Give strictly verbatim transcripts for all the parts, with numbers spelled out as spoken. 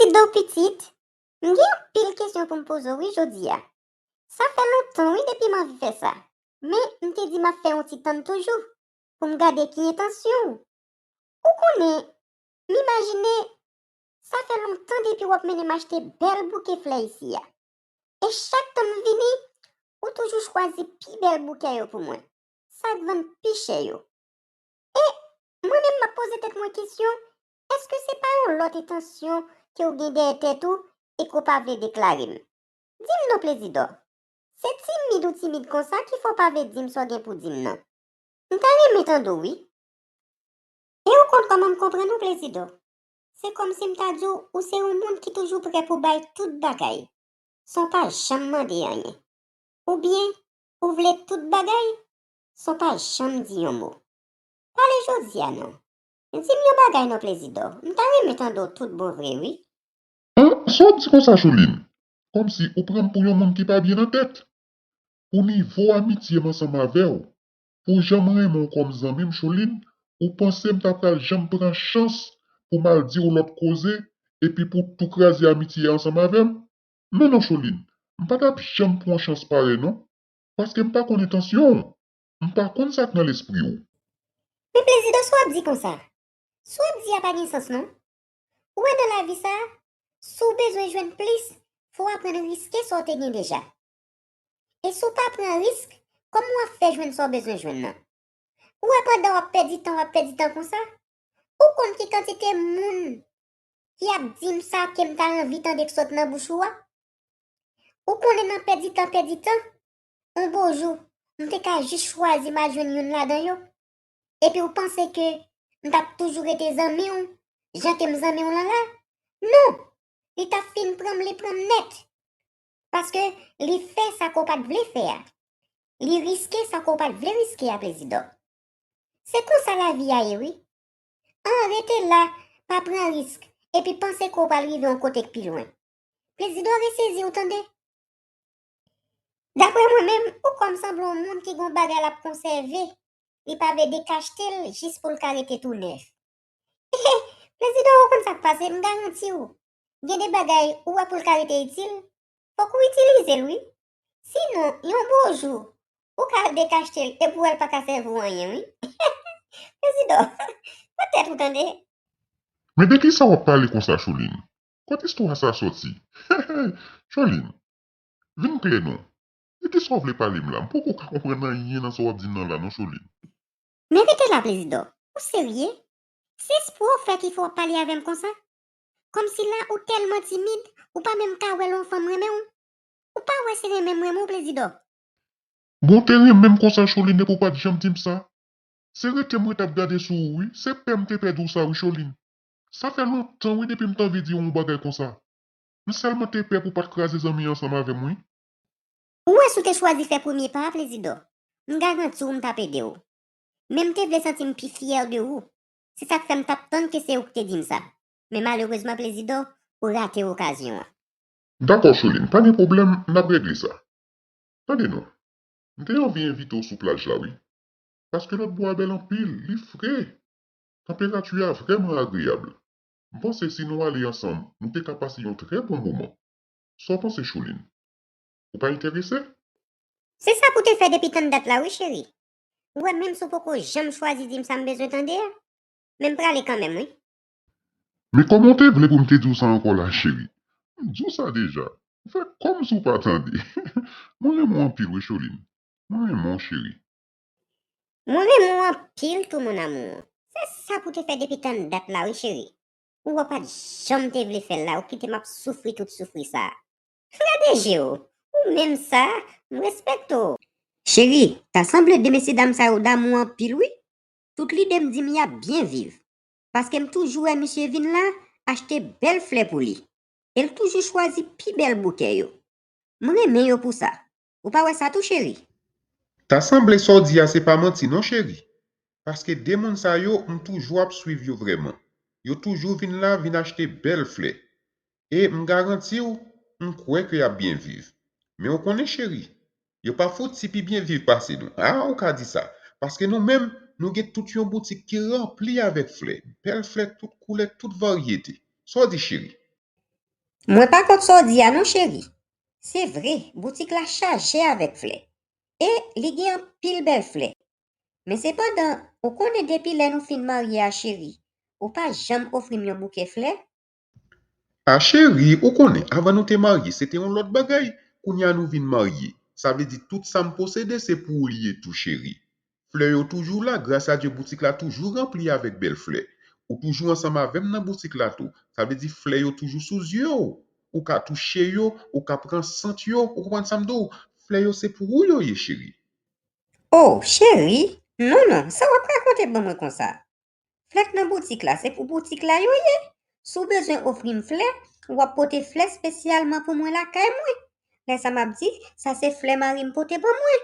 Pido pitit, m gen anpil kesyon pou m poze w wi jodi a. Sa fè lontan wi depi m anvi fè sa. Men m te di m ap fè yon ti tann toujou pou m gade ki entansyon w. Ou konnen, m imajine sa fè lontan depi w ap mennen m achte bèl bouke flè isi a. E chak tan m vini, ou toujou chwazi pi bèl bouke yo pou mwen. Sa k vann pi chè yo. E mwen menm m ap poze tèt mwen kesyon, èske se pa yon lòt entansyon ke w gen dèyè tèt ou e ke w pa vle deklare m? Di m non Plezidò. Se timid ou timid konsa ki fè w pa vle di m sa w gen pou di m nan. M ta renmen tande w wi. E ou konn kòman m konprann ou Plezidò? Se kòmsi m ta di w ou se yon moun ki toujou prè pou bay tout bagay, san w pa janm mande anyen. Oubyen, ou vle tout bagay, san w pa janm di yon mo. Pale jodi a non. Di m yon bagay non Plezidò, m ta renmen tande w tout bon vre wi. An, sa w ap di konsa Choline? Kòmsi ou pran m pou yon moun ki pa byen nan tèt. Pou nivo amitye m ansanm avè w, pou jan m renmen w kòm zanmi m Choline, ou panse m ta pral janm pran chans pou m al di w lòt koze epi pou w tou kraze amitye a ansanm avè m? Men non Choline, m pa t ap janm pran chans parèy non, paske m pa konn entansyon w, m pa konn sa k nan lespri w. Men Plezidò sa w ap di konsa? Sa w ap di a pa gen sans non. Ou wè nan lavi sa, si w bezwen jwenn plis, fò w aprann riske sa w te gen deja. E si w pa pran risk, kòman w ap fè jwenn sa w bezwen jwenn nan? Ou wè pandan w ap pèdi tan, w ap pèdi tan konsa, ou konn ki kantite moun ki ap di m sa ke m ta anvi tande k sot nan bouch ou a? Ou konnen nan pèdi tan, pèdi tan, yon bo jou, m te ka jis chwazi m al jwenn youn ladan yo. Epi ou panse ke m t ap toujou rete zanmi w, jan ke m zanmi w lan la? Non! Li t ap fin pran m, li pran m nèt. Paske li fè sa ke w pa t vle fè a. Li riske sa ke w pa t vle riske a, Plezidò. Se konsa lavi a ye wi. An rete la, pa pran risk, epi panse ke w pral rive yon kote k pi lwen. Plezidò resezi w tande. Daprè mwen menm, ou kòm sanble yon moun ki gen yon bagay l ap konsève, li pa vle dekachte l jis pou l ka rete tou nèf. Plezidò, ou konn sa k pase, m garanti w, gen de bagay ou wè pou l ka rete itil, fòk ou itilize l wi. Sinon, yon bon jou, ou ka al dekachte l epi w wè l pa ka sèvi w anyen wi. Plezidò, pran tèt ou tande. Men de kisa w ap pale konsa Choline? Kot istwa sa sòti? Choline, vin klè non. De kisa w vle pale m la? M poko ka konprann anyen nan sa w ap di m nan la non Choline. Men rete la Plezidò, ou serye? Se espre w fè ki fè w ap pale avè m konsa? Kòmsi la ou tèlman timid, ou pa menm ka wè lè yon fanm renmen w? Ou pa wè se renmen m renmen w Plezidò? Bon, w te renmen m konsa Choline epi w pa t janm di m sa? Se rete m ret ap gade sou ou wi, se pè m te pè di w sa wi Choline. Sa fè lontan wi depi m t anvi di w yon bagay konsa. M sèlman te pè pou w pa t kraze zanmi ansanm avè m wi. Ou wè si w te chwazi fè premye pa a Plezidò, m garanti w m t ap ede w. Men m te vle santi m pi fyè de ou. Se sa k fè m t ap tann ke se ou k te di m sa. Men malerezman Plezidò, ou rate okazyon an. Dakò Choline, pa gen pwoblèm, n ap regle sa. Tande non, m te anvi envite w sou plaj la wi. Paske lòtbò a bèl anpil, li fre. Tanperati a vrèman agreyab. M panse si nou ale ansanm, nou te ka pase yon trè bon moman. Sa w panse Choline? Ou pa enterese? Se sa pou te fè depi tann dat la wi cheri. Ou wè menm si w poko janm chwazi di m sa m bezwen tande a, men m prale kanmenm wi. Men kòman w te vle pou m te di w sa ankò la cheri? M di w sa deja. Ou fè kòmsi w pa tande. Mwen renmen w anpil wi Choline. Mwen renmen w cheri. Mwen renmen w anpil tou mon amour. Se sa pou te fè depi tann dat la wi cheri. Ou wè w pa t janm te vle fè l la, ou kite m ap soufri tout soufri sa. Gade je w, ou menm sa, m respekte w. Cheri, ta sanble de mesyedam sa yo damou anpil wi. Tout lide m di m y ap byen viv. Paske m toujou wè misye vin la, achte bèl flè pou li. E l toujou chwazi pi bèl bouke yo. M renmen yo pou sa. Ou pa wè sa tou cheri? Ta sanble sa w di a se pa manti non cheri. Paske de moun sa yo m toujou ap swiv yo vrèman. Yo toujou vin la vin achte bèl flè. E m garanti w, m kwè ke y ap byen viv. Men w konnen cheri, yo pa fouti pi byen viv pase nou. A, ou ka di sa. Paske nou menm, nou gen tout yon boutik ki ranpli avèk flè. Bèl flè tout koulè, tout varyete. Sa w di cheri? Mwen pa kont sa w di a non, cheri. Se vre, boutik la chaje avèk flè. E li gen anpil bèl flè. Men sepandan, ou konnen depi lè nou fin marye a, cheri, ou pa janm ofri m yon bouke flè? A cheri, ou konnen, avan nou te marye, se te yon lòt bagay. Kounye a nou vin marye. Sa vle di tout sa m posede se pou ou li ye tou, cheri. Flè yo toujou la, gras a Dye boutik la toujou ranpli avèk bèl flè. Ou toujou ansanm avè m nan boutik la tou. Sa vle di flè yo toujou sou zye w. Ou ka touche yo, ou ka pran sant yo, ou konprann sa m di w? Flè yo se pou ou yo ye, cheri. O, cheri, non, non, sa w ap rakonte ban mwen konsa? Flè k nan boutik la, se pou boutik la yo ye. Si w bezwen ofri m flè, w ap pote flè espesyalman pou mwen lakay mwen. Lè sa m ap di, sa se flè mari m pote ban mwen.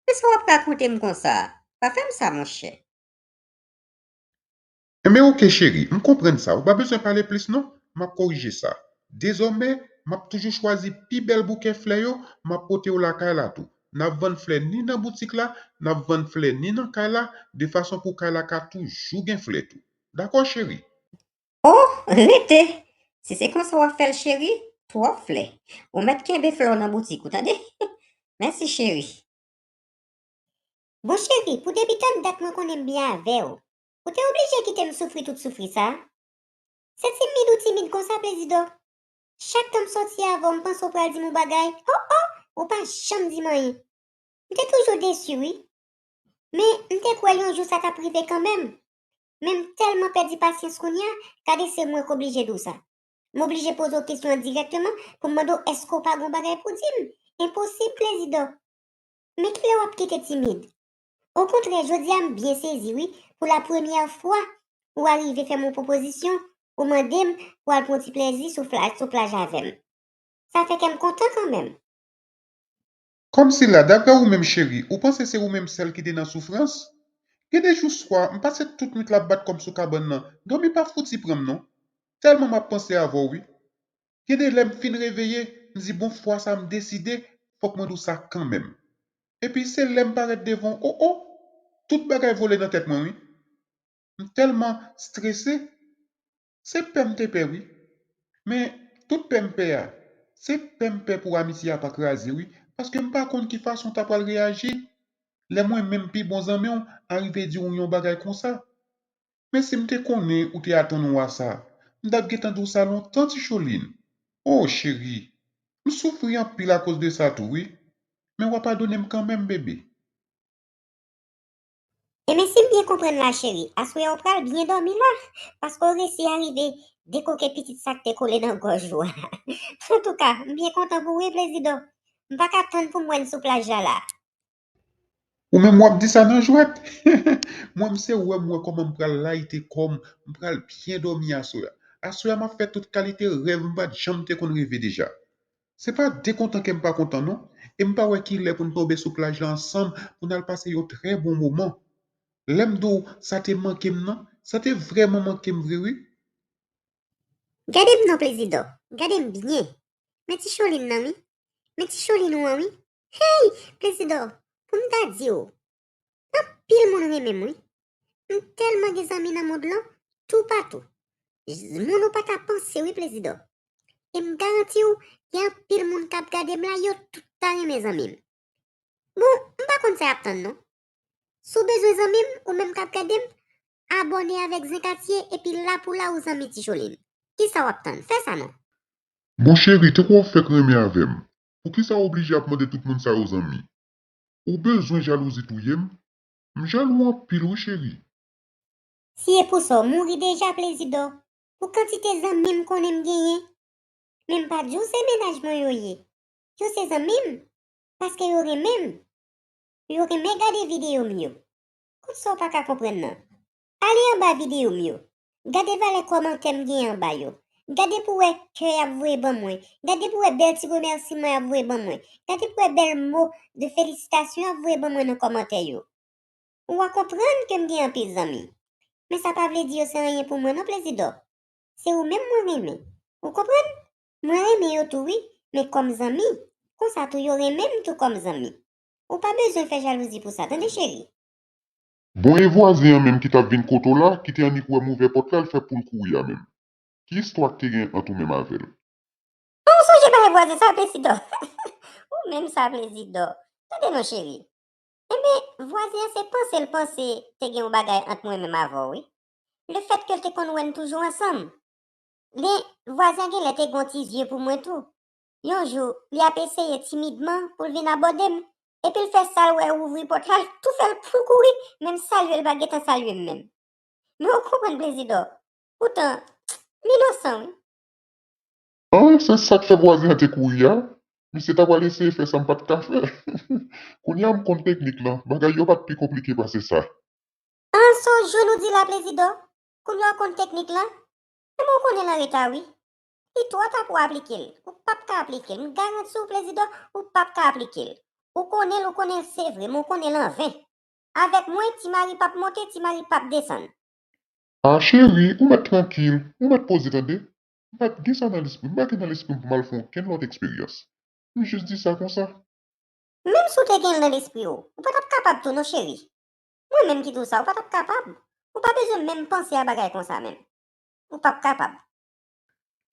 Men sa w ap rakonte m konsa a? Pa fè m sa, monchè. Enben, oke, cheri, m konprann sa. Ou pa bezwen pale plis, non. M ap korije sa. Dezòmè, m ap toujou chwazi pi bèl bouke flè yo, m ap pote yo lakay la tou. N ap vann flè ni nan boutik la, n ap vann flè ni nan kay la, de fason pou kay la ka toujou gen flè tou. Dakò, cheri? O, rete! Si se konsa w ap fè l, cheri, twòp flè. Ou mèt kenbe flè w nan boutik ou, tande? Mèsi, cheri. Bon, cheri, pou depi tann dat mwen konnen m byen avè w. Ou te oblije kite m soufri tout soufri sa a? Se timid ou timid konsa, Plezidò? Chak tan m sòti avè w, m panse w pral di m yon bagay. O, o, ou pa janm di m anyen. M te toujou desi, wi. Men, m te kwè yon jou sa t ap rive kanmenm. Men m tèlman pèdi pasyans kounye a, gade se mwen k oblije di w sa. M oblije poze w kesyon an dirèkteman pou m mande w èske w pa gen yon bagay pou di m. Enposib, Plezidò. Men kilè w ap kite timid? Okontrè, jodi a m byen sezi, wi, pou la premyè fwa ou arive fè m yon pwopozisyon, ou mande m pou al pran yon ti plezi sou fla-, sou plaj avè m. Sa fè kè m kontan kanmenm. Kòmsi la, daprè ou menm, cheri, ou panse se ou menm sèl ki te nan soufrans? Gen de jou swa, m pase tout nwit la ap bat kò m sou kabann nan, dòmi pa fouti pran m non. Tèlman m ap panse avè w, wi. Gen de lè m fin reveye, m di, bon, fwa sa a m deside, fòk mwen di w sa kanmenm. Epi se lè m parèt devan w, o, o, tout bagay vole nan tèt mwen, wi. M tèlman strese. Se pè m te pè, wi. Men, tout pè m pè a, se pè m pè pou amitye a pa kraze, wi. Paske m pa konn ki fason w ta pral reyaji lè mwen menm pi bon zanmi w arive di w yon bagay konsa. Men si m te konnen ou te atann w a sa, m t ap gentan di w sa lontan, Ti Cholin. O, cheri, m soufri anpil akoz de sa tou, wi. Men w a padone m kanmenm, bebe. Enben, si m byen konprann la, cheri, aswè a w pral byen dòmi la, paske w resi arive dekoke pitit sa k te kole nan gòj ou a. Antouka, m byen kontan pou ou, wi, Plezidò. M pa ka tann pou m wè n sou plaj la la. Ou menm w ap di sa nan jwèt? Mwen, m se wè m wè kòman m pral layite kò m, m pral byen dòmi aswè a. Aswè a, m ap fè tout kalite rèv m pa t janm te konn reve deja. Se pa dekontan ke m pa kontan non, e m pa wè kilè pou n tonbe sou plaj la ansanm pou n al pase yon trè bon moman. Lè m di w sa te manke m nan, sa te vrèman manke m vre wi. Gade m non, Plezidò, gade m byen. Men ti Cholin nan wi, men ti Cholin ou an wi. Hey, Plezidò, pou m ta di w, anpil moun renmen m wi. M tèlman gen zanmi nan mond lan, toupatou. Moun ou pa ta panse wi, Plezidò. E m garanti w, gen anpil moun k ap gade m la, yo tout ta renmen zanmi m. Bon, m pa konn sa y ap tann non. Si w bezwen zanmi m, ou menm k ap gade m, abòne avèk Zen Katye epi la pou la ou zanmi Ti Cholin. Kisa w ap tann? Fè sa non. Bon cheri, tankou w ap fèk renmen avè m, poukisa w oblije ap mande tout moun sa yo zanmi? Ou bezwen jalouzi touye m? M jalou anpil wi cheri. Si e pou sa w mouri deja, Plezidò, pou kantite zanmi m konnen m genyen. Men m pa di w se mennaj mwen yo ye. Yo se zanmi m, paske yo renmen m. Yo renmen gade videyo m yo. Kot sa w pa ka konprann nan? Ale anba videyo m yo. Gade valè kòmantè m gen anba yo. Gade pou wè kè y ap voye ban mwen. Gade pou wè bèl ti remèsiman y ap voye ban mwen. Gade pou wè bèl mo de felisitasyon y ap voye ban mwen nan kòmantè yo. Ou a konprann ke m gen anpil zanmi. Men sa pa vle di yo se anyen pou mwen non, Plezidò. Se ou menm mwen renmen. Ou konprann? Mwen renmen yo tou wi, men kòm zanmi. Konsa tou yo renmen m tou kòm zanmi. Ou pa bezwen fè jalouzi pou sa, tande cheri. Bon, e vwazen an menm ki t ap vin kote w la, ki te annik wè m ouvè pòt la, l fè pou l kouri a menm? Ki istwa k te gen ant ou menm avè l? Vwazen sa Plezidò. Ou menm sa Plezidò. Tande non cheri. Enben, vwazen an se panse l panse te gen yon bagay ant mwen menm avè w, wi. Lefètke l te konn wè n toujou ansanm. Li, vwazen an genlè te gen yon ti zye pou mwen tou. Yon jou, li ap eseye timidman pou l vin abòde m, epi l fè sa l wè ouvri pòt la, l tou fè l pou l kouri, menm salye l pa gentan salye m menm. Men ou konprann Plezidò. Poutan, m inosan wi. An, se sa k fè vwazen an te kouri a. Misye ta pral eseye fè sa m pa t ka fè. Kounye a m konn teknik lan, bagay yo pa t pi konplike pase sa. An, se yon jwèt ou di la Plezidò. Kounye a w konn teknik lan. Enben w konnen l anreta wi. Li twò ta pou w aplike l. Ou p ap ka aplike l. M garanti w Plezidò, ou p ap ka aplike l. Ou konnen l, ou konnen l se vre, men w konnen l anven. Avèk mwen, Ti Mari p ap monte, Ti Mari p ap desann. A cheri, ou mèt trankil, ou mèt poze tande. M pa t gen sa nan lespri m, m pa gen nan lespri m pou m al fè okenn lòt eksperyans. M jis di sa konsa. Menm si w te gen l nan lespri w, ou pa t ap kapab tou non cheri. Mwen menm ki di w sa, ou pa t ap kapab. Ou pa bezwen menm panse a bagay konsa menm. Ou p ap kapab.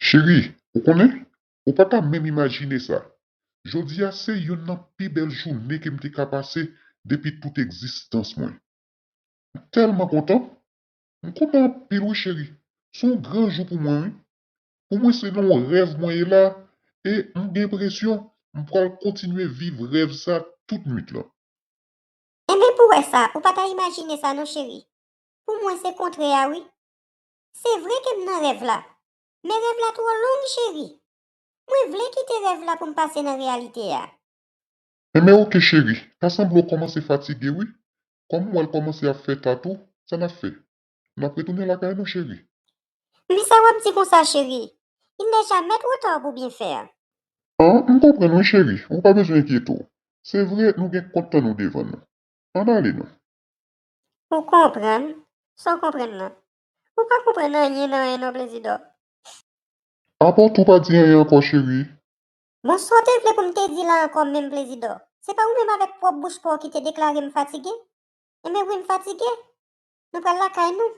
Cheri, ou konnen, ou pa ka menm imajine sa. Jodi a se youn nan pi bèl jounen ke m te ka pase depi tout egzistans mwen. M tèlman kontan. M kontan anpil wi cheri. Se yon gran jou pou mwen wi. Pou mwen se nan yon rèv mwen ye la e m gen enpresyon m pral kontinye viv rèv sa tout nwit lan. Enben pou wè sa, ou pa ta imajine sa non cheri. Pou mwen se kontrè a wi. Se vre ke m nan rèv la. Men rèv la twò long cheri. Mwen vle kite rèv la pou m pase nan reyalite a. Enben oke cheri, ta sanble w kòmanse fatige wi. Kòm m wè l kòmanse ap fè tatou, sa n ap fè? N ap retounen lakay nou cheri. Men sa w ap di konsa cheri? Il n'est jamais trop tard pour bien faire. An, m konprann wi cheri, ou pa bezwen enkyete w. Se vre nou gen kont an nou devan nou. Ann ale non. Ou konprann? Sa w konprann lan? Ou pa konprann anyen nan anyen non Plezidò. Apa w tou pa di anyen ankò cheri? Bon sa w te vle pou m te di la ankò menm Plezidò? Se pa ou menm avèk pwòp bouch pa w ki te deklare m fatige? Enben wi m fatige. Nou pral lakay nou.